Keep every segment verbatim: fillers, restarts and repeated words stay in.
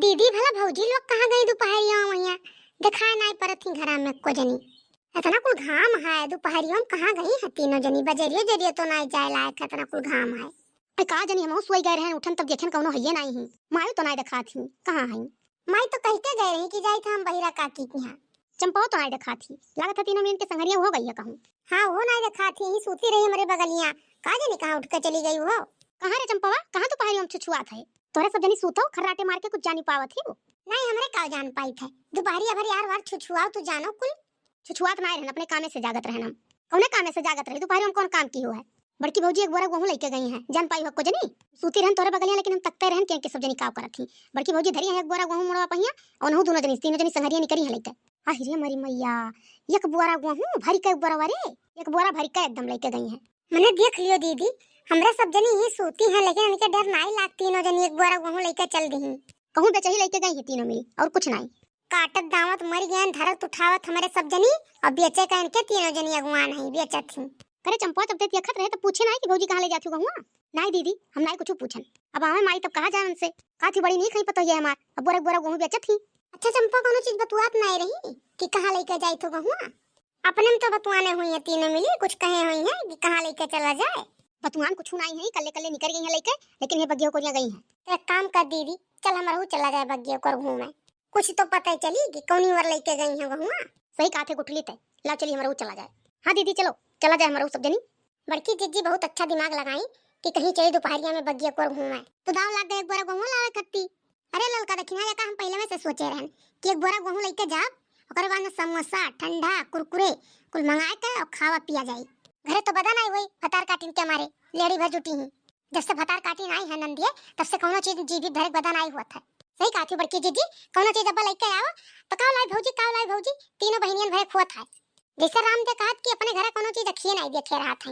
दीदी, भला भौजी लोग कहाँ गई दुपहरिया में? यहाँ देखाए नाई परत ही घरा में एको जनी। इतना कुल घाम है, दुपहरिया में कहाँ गई है तीनों जनी? बजरियो जरियो तो नाई जाए लायक है, इतना कुल घाम है। अरे का जनी, हमहू सोई गए रहन, उठन तब देखेन कौनो हइये नाई ही। माई तो नाई देखात ही, कहाँ है? माई तो कह के गए रही कि जाई था हम बहिरा काकी के यहाँ। चंपाओ तो नाई देखात ही, लागत है तीनों मिलन के संघरिया हो गई है कहूँ। हाँ, वो नाई देखात ही, यहीं सूती रही हमरे बगलिया। का जनी कहाँ उठ के चली गई वो? कहाँ रे चंपावा, कहाँ दुपहरिया में छुछुआत है? तोहरे सब जनी सूतो खर्राटे मार के कुछ जानी पावत ही वो। नाई, हमरे का जान पाई थे, दुपहरिया भर यार वार छुछुआओ तू जानो कुल। छुछुआत नाई रहन, अपने कामे से जागत रहन हम। कौने कामे से जागत रही, दुपहरिया में कौन काम की हुआ है? बड़की भौजी एक बोरा गेहूं लइके गई हैं, जान पाई हो को जनी? सूती रहन तोहरे बगलिया, लेकिन हम तकते रहन कि, कि सब जनी काव करत ही। बड़की भौजी धरी हैं एक बोरा गेहूं मुड़वा पहिया, और उनहू दोनों जनी, तीनों जनी संघरिया निकरी हैं लइके। आहि रे मरी मैया, एक बोरा गेहूं भरी के, एक बोरा रे, एक बोरा भरी के एकदम लइके गई हैं। मने देख लियो दीदी, हमरा सब जनी ही सूती हैं, लेकिन इनके डर नाई लागती, तीनों जनी एक बोरा गेहूं लइके चल दी। कहूँ बेचही लइके गई हैं तीनों मिली, और कुछ नाई। काटत दावत मर गयन, धरत उठावत हमरे सब जनी, और बेचे का इनके तीनों जनी अगुआन हैं, बेचत ही। करे चंपा, जब ते देखत रहे तब पूछे नाई कि भौजी कहाँ ले जात हो गहुआ? नाई दीदी, हम नाई कुछ पूछन। अब आवे माई तब कहा जाए उनसे? का थी बड़ी नहीं खई पता ये हमार, अब बोरा बोरा गेहूं बेचत ही। अच्छा चंपा, कोनो चीज बतुआत नाई रही कि कहाँ लइके जाई थो गहुआ? अपने में तो बतुआने हुई है तीनों मिली, कुछ कहे हुई है कि कहाँ लइके चला जाए। बतुआन कुछ नाई है, कल्ले कल्ले निकल गई है लइके, लेकिन ये बगिया कोरिया गई है। तो एक काम कर दीदी, चल हमरहू चला जाए बगिया कोर घूमे। कुछ तो पता चली कि कौनी ओर लइके गई हैं गहुआ। सही कहा थे गुठली ते, लाओ चली हमरहू चला जाए। हाँ दीदी चलो, चला जाए हमरहू सब जनी। बड़की जिज्जी बहुत अच्छा दिमाग लगाई कि कहीं चली दुपहरिया में बगिया कोर घूमे। तो दाव लाग गए एक बोरा गहुआ लावे खत्ती। अरे ललका दखिना, ये का हम पहले में से सोचे रहन कि एक बोरा गहुआ लइके जाब, ओकरे बाद में समोसा, ठंडा, कुरकुरे कुल मंगाए के और खावा पिया जाई। घरे तो बदा नाई हुई, भतार काटिन के मारे लेड़ी भर जुटी ही। जब से भतार काटिन आई है नंदिये, तब से कौनो चीज जीभी धरे के बदा नाई हुआ था। सही कहा थी बड़की जिज्जी, कौनो चीज अब्बा लइके आओ, तो काव लाई भौजी, काव लाई भौजी, तीनों बहनियन भरे खुआ था। जैसे राम दे कहत कि अपने घरे कौनो चीज अखिए नाई देखे रहा था।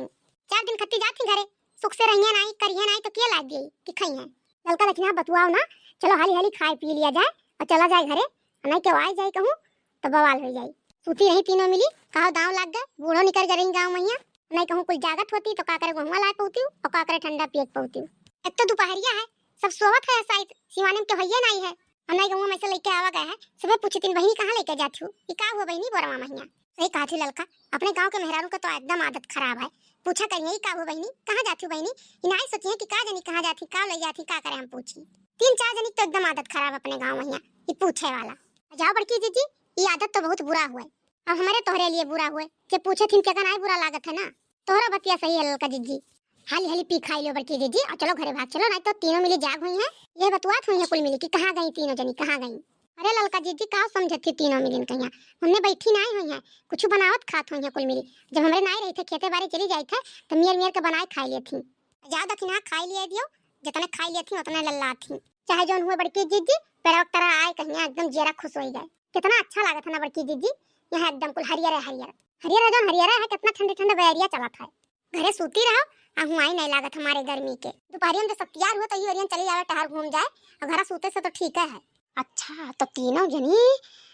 चार दिन खत्ती जात ही घरे, सुख से रहिए नाई, करिए नाई तो के लाग गई कि खाई है। ललका दखिना बतुआओ ना, चलो हाली हाली खाए पी लिया जाए और चला जाए घरे, नाई के आई जाए कहूँ तो बवाल हो जाए। सूती रही तीनों मिली, कहो दाव लाग गए, बूढ़ो निकल गए रही गाँव मैया, नाई कहूँ कुल जागत होती तो का करे गहुआ लाए पौती और का करे ठंडा पिए पौती। एक तो दुपहरिया है, सब सोवत है, शायद सिवाने में के होइए नाई है। और नाई गहुआ में से लइके आवा गए है, सबे पूछे तीन बहिनी कहाँ लइके जात हो, ई का हुआ बहिनी बोरवा मैया? सही कहा थी ललका, अपने गाँव के मेहरारू का तो एकदम आदत खराब है। पूछा करिए, "ई का हो बहिनी, कहाँ जाती हो बहिनी?" ई नाई सोचिए कि का जानी कहाँ जाती, का ले जाती, का करे हम पूछी। तीन चार जनी तो एकदम आदत खराब अपने गाँव में हियाँ, ई पूछे वाला। जाओ बड़की जिज्जी, ई आदत तो बहुत बुरा हुआ है। अब हमारे तोहरे लिए बुरा हुआ है, जे पूछे थी के का नाई बुरा लागत है ना। तोहरा बतिया सही है ललका जिज्जी। हाली हाली पी खाई लो बड़की जिज्जी, और चलो घरे भाग चलो, नाई तो तीनों मिली जाग हुई हैं। ये बतुआत हुई है कुल मिली कि कहाँ गई तीनों जनी, कहाँ गई? अरे ललका जिज्जी, का समझत थी तीनों मिलिन कहिया? हमने बैठी नाई हुई है, कुछ बनावत खात हुई है कुल मिली। जब हमरे नाई रही थे, खेते बारे चली जाई थे, तो मियर मियर के बनाए खाई लेत थी। जाओ दखिना खाई लिए दियो, जितने खाई लेत थी उतने लल्लात थी। चाहे जौन हुए बड़की जिज्जी, पेड़वा के तरह आए कहिया एकदम जियरा खुश होई गए। कितना अच्छा लागत है ना बड़की जिज्जी, यहाँ एकदम कुल हरियर है, हरियर। हरियर है जौन हरियर है, कितना ठंडे ठंडे बयरिया चलत है। घरे सूती रहो, आ हुआई नहीं लागत हमारे गर्मी के। दुपहरिया में तो सब तैयार हुआ तो यही ओरियन चली जावे, टहर घूम जाए, और घरा सूते से तो ठीक है। अच्छा, तो तीनों जनी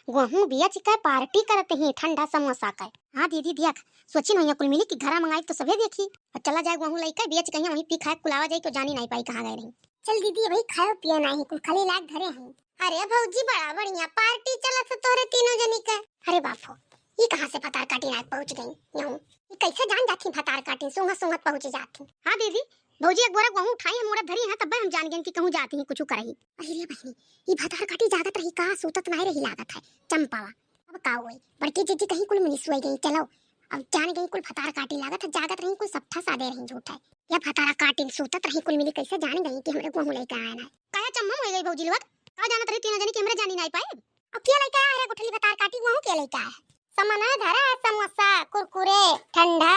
गेहूं बेच के पार्टी करत ही ठंडा समोसा के। हाँ दीदी, देख, सोची नहीं कुल मिली कि घरा मंगाई तो सभे देखी, और चला जाए गेहूं लइके बेच कहीं वहीं पी खाए कुलावा जाई, तो जानी नहीं पाई कहाँ गए रही। चल दीदी, भाई खाए पिए नहीं, कुल खाली लाग घरे हैं। अरे भौजी, बड़ा बढ़िया पार्टी चलत है तोरे तीनों जनी के। अरे बाप हो, ई कहाँ से भतार काटी नाक पहुँच गई? यूं ई कैसे जान जाती भतार काटी, सूंघत सूंघत पहुँच जाती। हाँ दीदी, भौजी एक बोरा गेहूं उठाई है, मुड़े धरी है, तब हम जान गए कि कहूँ जाती हैं, कुछ करही। अरे रे बहिनी, ई भतार काटी जागत रही का, सूतत नहीं रही लागत है। चंपावा, अब का होई, बड़की जिज्जी कहीं कुल मिली सोई गई, चलो अब जान गई कुल भतार काटी लागत है, जागत रही कुल सप्ठा सादे रही झूठ है। या भतारा काटिन सूतत रही कुल मिली, कैसे जान गई कि हमरे गेहूं लइके आए ना? काहे चम्मम हो गई भौजी लोग? का जानत रही तीनों जनी कि हमरे जानी नाई पाए? अब के लइके आए रे गुठली भतार काटी, गेहूं के लइके आए? समने धरे है समोसा, कुरकुरे, ठंडा,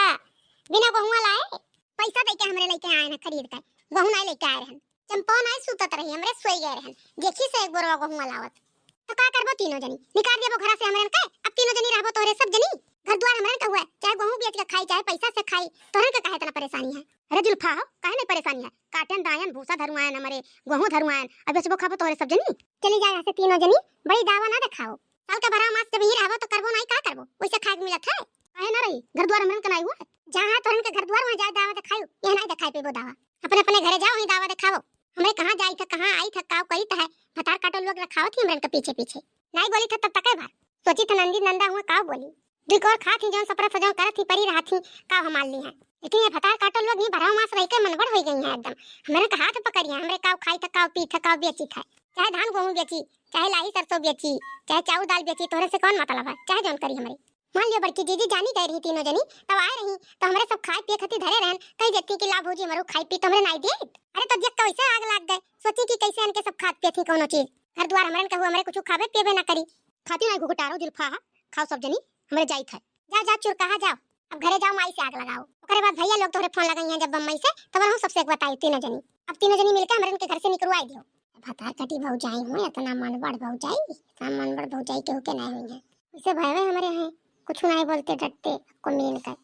बिना गेहुआ लाए, पैसा दे के हमरे लइके आए ना खरीद के, गेहूं नाई लइके आए रहन। चंपा नाई सूतत रही, हमरे सोई गए रहन, देखी से एक बोरवा गेहुआ लावत। तो का करबो तीनों जनी? निकाल देबो घरा से हमरन के? अब तीनों जनी रहबो तोहरे सब जनी? घर द्वार हमरन के हुआ, चाहे गेहूं बेच के खाई, चाहे पैसा से खाई, तोहरन के काहे इतना परेशानी है? अरे जुल्फा हो, काहे नहीं परेशानी है? काटन दायन, भूसा धरुआयन, हमरे गेहूं धरुआयन, अब बेचबो खाबो तोहरे सब जनी? चली जाए यहाँ से तीनों जनी, बड़ी दावा ना दिखाओ। साल का भरा मास जब यहीं रहबो तो करबो नहीं, का करबो? वैसे खाए के मिलत है। काहे ना रही, घर द्वार हमरन के नहीं हुआ? जहाँ तोहरन के घर द्वार वहाँ जाए दावा दिखाओ, यहाँ नहीं दिखाई पेबो दावा। अपने अपने घरे जाओ, वहीं दावा दिखाओ। हमरे कहाँ जाई था, कहाँ आई था, काव करी था, भतार काटो लोग रखावत ही हमरन के पीछे पीछे। नाई बोली था तब तक भर। सोची था नंदी नंदा हुआ काव बोली। दुई कोर खात ही जौन सपरा सजौन करत ही परी रहत ही काव हमार ली है। लेकिन ये भतार काटो लोग नहीं भराव मास रह के मनबड़ हो गई है एकदम। हमरन का हाथ पकड़ी है, हमरे काव खाई था, काव पी था, काव बेची था। चाहे धान गेहूं बेची, चाहे लाही सरसों बेची, चाहे चाउर दाल बेची, तोहरे से कौन मतलब है, चाहे जौन करी हमरे। मान लियो बड़की जीजी जानी गए रही तीनों जनी, तब आए रही तो हमरे सब खाए पिए खातिर धरे रहन, कही देती कि ला भौजी हमरो खाई पी, तो हमरे नाई देत। अरे तो देख के वैसे आग लाग गए, सोची कि कैसे इनके सब खात पियत ही कौनो चीज, घर दुआर हमरन कहू हमरे कुछ खाबे पियबे ना करी। खाती नाई घुघटारो जुल्फा हा, खाओ सब जनी, हमरे जाइत है। जाओ जाओ चुरकाहा जाओ, अब घरे जाओ माई से आग लगाओ, ओकरे बाद भैया लोग तोहरे फोन लगाई हैं जब बम्बई से, तब हम सबसे एक बताई तीनों जनी। अब तीनों जनी मिलके हमरन के घर से निकलवाई दियो। भतार कटी भौजाई हुए, इतना मनबड़ भौजाई, इतना मनबड़ भौजाई केहू के नहीं हुई है। इसे भयवे हमरे हैं, कुछ नहीं बोलते डरते, को मिल कर।